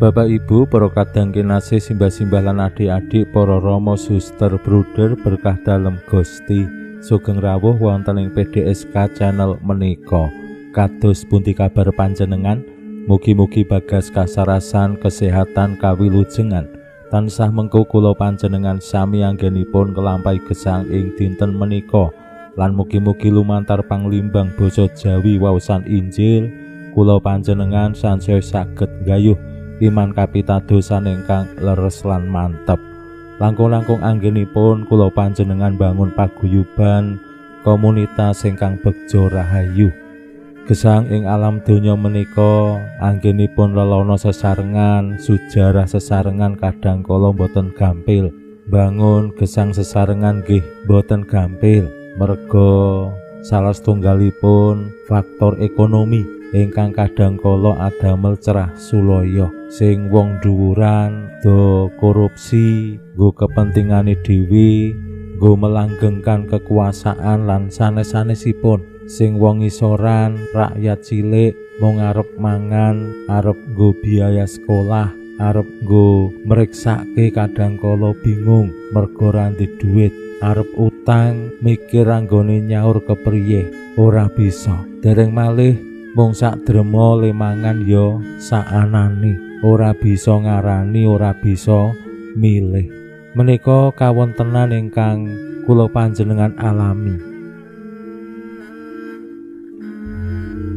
Bapak Ibu, para kadang kinasih, simbah-simbah lan adik-adik, para rama, suster, bruder, berkah dalem Gusti. Sugeng rawuh wonten ing PDSK channel menika. Kados pundi kabar panjenengan? Mugi-mugi bagas kasarasan, kesehatan, kawilujengan. Tansah mengko kula panjenengan sami anggenipun kelampahi gesang ing dinten menika. Lan mugi-mugi lumantar panglimbang basa Jawi waosan Injil kula panjenengan sansaya saged nggayuh iman kapitadosan ingkang leres lan mantep. Langkung-langkung anggenipun kula panjenengan bangun paguyuban komunitas ingkang begja rahayu. Gesang ing alam donya menika anggenipun lelono sesarengan, sujarah sesarengan kadang kala boten gampil. Bangun gesang sesarengan nggih boten gampil merga salah setunggalipun faktor ekonomi ingkang kadang kala adamel cerah sulaya, sing wong dhuwuran do korupsi nggo kepentingane dhewe, nggo melanggengkan kekuasaan lan sanes-sanesipun. Sing wong ngisoran, rakyat cilik mung arep mangan, arep nggo biaya sekolah, arep nggo mriksake kadang kala bingung mergo ra ndek duit, arep utang mikir anggone nyaur kepriye ora bisa. Dereng malih mung sak drema le mangan ya saanane, ora bisa ngarani, ora bisa milih. Menika kawontenan ingkang kula panjenengan alami.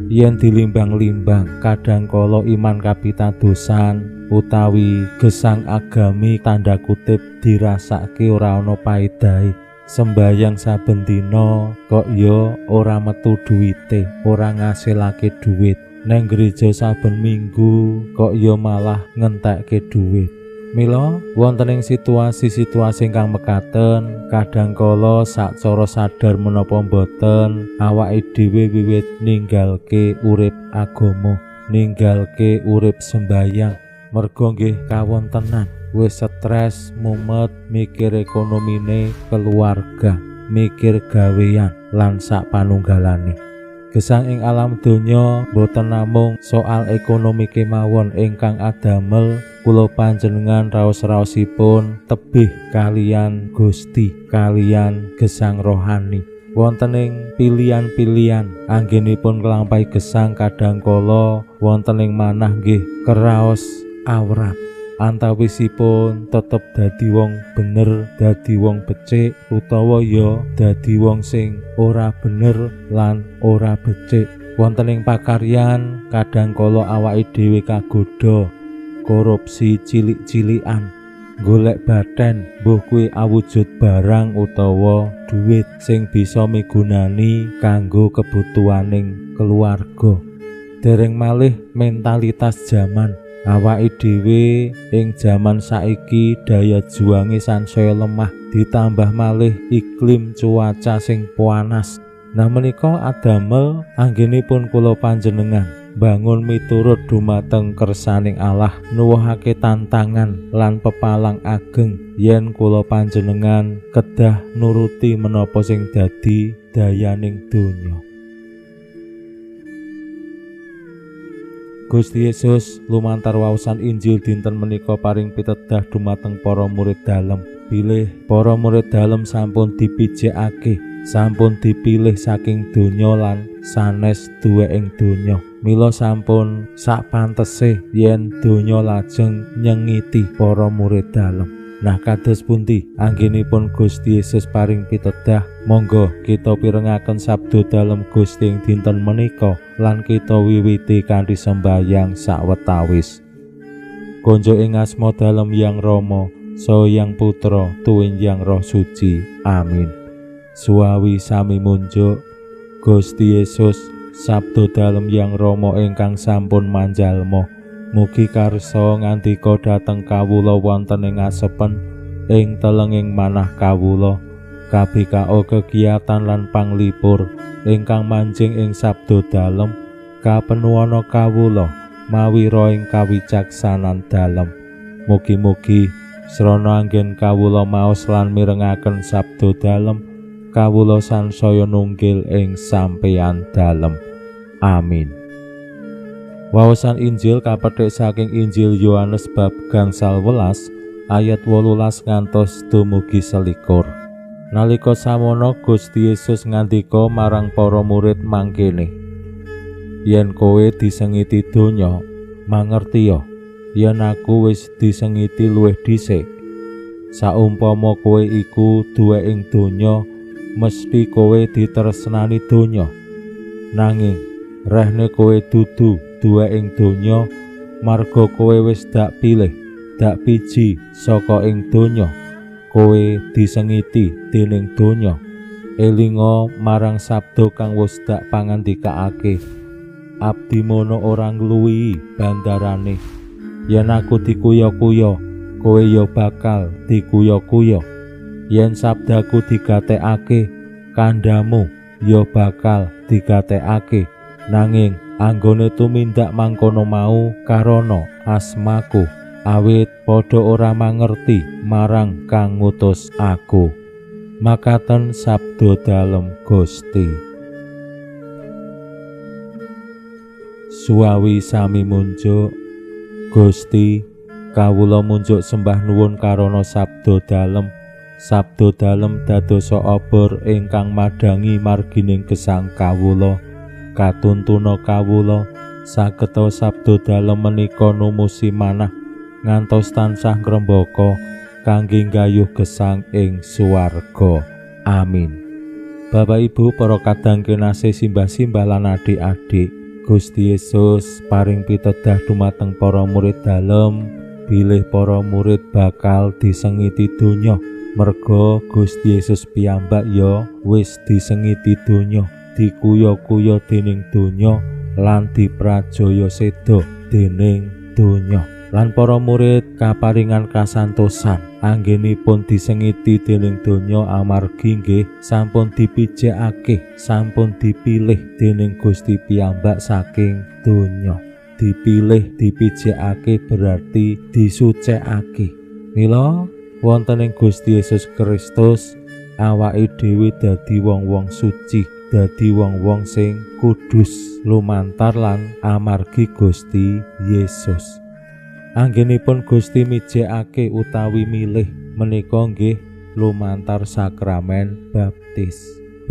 Yen dilimbang-limbang kadang kala iman kapitadosan utawi gesang agami tanda kutip dirasake ora ana paedahe. Sembayang saben dina kok ya ora metu duwite, ora ngasilake duit. Neng gereja saben minggu kok ya malah ngentekke duit. Mila wonten ing situasi-situasi ingkang mekaten, kadang kala sacara sadar menapa mboten awake dhewe wiwit ninggalke urip agama, ninggalke urip sembayang. Merga nggih kawontenan wis stres, mumet, mikir ekonomine keluarga, mikir gawean lan sak panunggalane. Gesang ing alam donya boten namung soal ekonomi kemawon ingkang adamel kula panjenengan raos-raosipun tebih kalian Gusti, kalian gesang rohani. Wonten ing pilihan-pilihan anggenipun nglampahi gesang kadang kala wonten ing manah nggih keraos awrat. Antawisipun tetep dadi wong bener, dadi wong becik, utawa ya dadi wong sing ora bener lan ora becik. Wonten ing pakaryan kadang kala awake dhewe kagodha korupsi cilik-cilikan, golek baten mbuh kuwi awujud barang utawa duit sing bisa migunani kanggo kebutuhaning keluarga. Dereng malih mentalitas jaman. Awake dhewe ing jaman saiki daya juange sansaya lemah, ditambah malih iklim cuaca sing panas. Nah menika adamel anggenipun kula panjenengan bangun miturut dumateng kersaning Allah, nuwuhake tantangan lan pepalang ageng yen kula panjenengan kedah nuruti menapa sing dadi dayaning donya. Gusti Yesus lumantar waosan Injil dinten menika paring pitedah dumateng para murid dalem. Bilih para murid dalem sampun dipijekake, sampun dipilih saking donya lan sanes duweking donya. Mila sampun sak pantese yen donya lajeng nyengiti para murid dalem. Nah kados pundi anggenipun Gusti Yesus paring pitedah, monggo kita pirengaken sabda dalem Gusti ing dinten menika lan kita wiwiti kanthi sembayang sawetawis. Konjo ing asma dalem Yang Rama, saha Yang Putra, tuwin Yang Roh Suci. Amin. Suwawi sami munjuk Gusti Yesus sabda dalem Yang Rama ingkang sampun manjalma. Mugi karsa ngandika dhateng kawula wonten ing asepen. ing telenging manah kawula kabikao kegiatan lan panglipur ingkang manjing ing sabda dalem kapenuwana kawula mawi ing kawicaksanan dalem. Mugi-mugi srana anggen kawula maos lan mirengaken sabda dalem kawula sansaya nunggil ing sampeyan dalem. Amin. Wawasan Injil kapethik saking Injil Yohanes bab 18 ayat 18 ngantos dumugi 21. Nalika samono Gusti Yesus ngandika marang para murid mangkene, yen kowe disengiti donya, mangertiya yen aku wis disengiti luwih dhisik. Saumpama kowe iku duwe ing donya, mesti kowe ditresnani donya. Nanging rehne kowe dudu duwe ing donya, marga kowe wis dak pilih, dak piji saka ing donya, kowe disengiti dening donya. Elinga marang sabda kang wis dak pangandikaake, abdi mono ora ngluwihi bandarane. Yen aku dikuya-kuya, kowe ya bakal dikuya-kuya. Yen sabdaku digatekake, kandhamu ya bakal digatekake. Nanging anggone tumindak mangkono mau karana asmaku, awit padha ora mangerti marang kang ngutus aku. Makaten sabda dalem Gusti. Suwawi sami munjuk. Gusti, kawula munjuk sembah nuwun karana sabda dalem. Sabda dalem dadosa obor ingkang madhangi margining gesang kawula. Katuntuna kawula sageta sabda dalem menika numusi manah ngantos tansah ngrembaka kangge nggayuh gesang ing swarga. Amin. Bapak Ibu para kadang kinasih, simbah-simbah lan adik-adik, Gusti Yesus paring pitedah dumateng para murid dalem bilih para murid bakal disengiti donya. Merga Gusti Yesus piyambak ya wis disengiti donya, dikuya-kuya dening donya lan diprajaya seda dening donya. Lan para murid kaparingan kasantosan anggenipun disengiti dening donya amargi nggih sampun dipijekake, sampun dipilih dening Gusti piyambak saking donya. Dipilih, dipijekake berarti disucekake. Mila wonten ing Gusti Yesus Kristus awake dhewe dadi wong-wong suci, dadi wong-wong sing kudus lumantar lan amargi Gusti Yesus. Anggenipun Gusti mijekake utawi milih menika nggih lumantar sakramen baptis.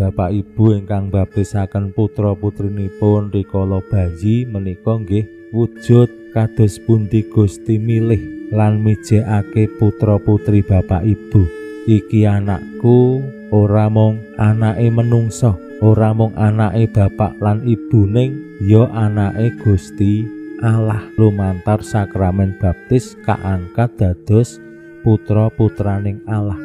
Bapak Ibu ingkang baptisaken putra-putrinipun rikala bayi menika nggih wujud kados pundi Gusti milih lan mijekake putra-putri Bapak Ibu. Iki anakku ora mung anake menungsa, ora mung anake bapak lan ibu, ning ya anake Gusti Allah. Lumantar sakramen baptis kaangkat dados putra-putraning Allah.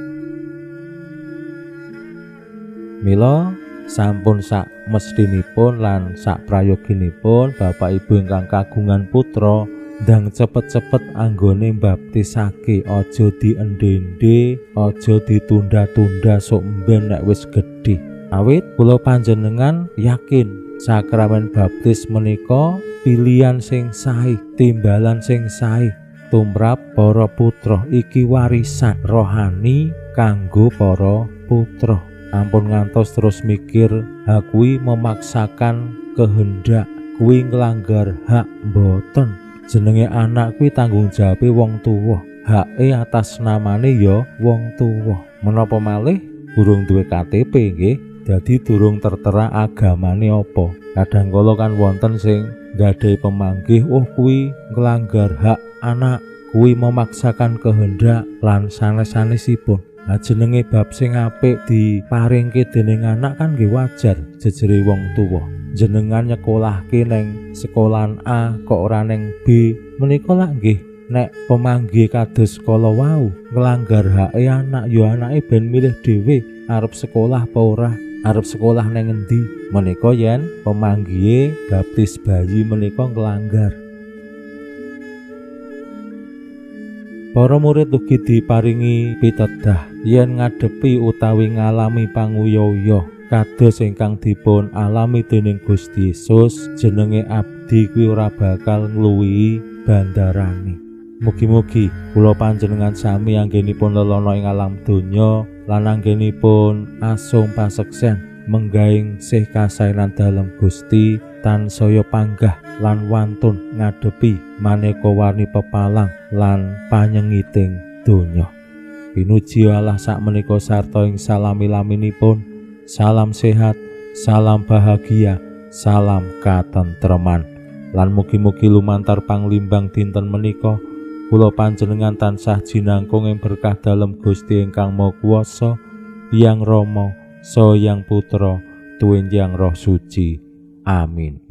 Mila sampun sak mestinipun lan sak prayoginipun Bapak Ibu ingkang kagungan putra ndang cepet-cepet anggone mbaptisake, aja diende-ende, aja ditunda-tunda sok mben nek wis gedhe. Awit kula panjenengan yakin sakramen baptis menika pilihan sing sae, timbalan sing sae tumrap para putra. Iki warisan rohani kanggo para putra. Ampun ngantos terus mikir ha kuwi memaksakan kehendak, kuwi nglanggar hak, mboten. Jenenge anak kuwi tanggung jawabe wong tuwa, hake atas namane ya wong tuwa. Menapa malih durung duwe KTP nggih, dadi durung tertera agamane apa. Kadang kala kan wonten sing nggadahi pemanggih, oh kuwi nglanggar hak anak, kuwi memaksakan kehendak lan sanes-sanesipun. Nah, jenenge bab sing apik diparingke dening anak kan nggih wajar jejere wong tuwa. Jenengan nyekolahke neng sekolahan A kok ora neng B, menika lak nggih nek pemanggih kados kala wau nglanggar hake anak, ya anake ben milih dhewe arep sekolah apa ora, arep sekolah neng endi. Menika yen pemanggihe baptis bayi menika nglanggar. Para murid ugi diparingi pitedah yen ngadepi utawi ngalami panguya-uya kados ingkang dipun alami dening Gusti Yesus, jenenge abdi kuwi ora bakal ngluwihi bandarane. Mugi-mugi kula panjenengan sami anggenipun lelana ing alam donya lan anggenipun asung paseksen menggaing sih kasaenan dalem Gusti tansaya panggah lan wantun ngadepi maneka warni pepalang lan panyengiting donya. Pinuji Allah sakmenika sarta ing salami-laminipun. Salam sehat, salam bahagia, salam katentreman. Lan mugi-mugi lumantar panglimbang dinten menika kula panjenengan tansah jinangkung ing berkah dalem Gusti ingkang Maha Kuwasa, Hyang Rama, Saha Hyang Putra, tuwin Hyang Roh Suci. Amin.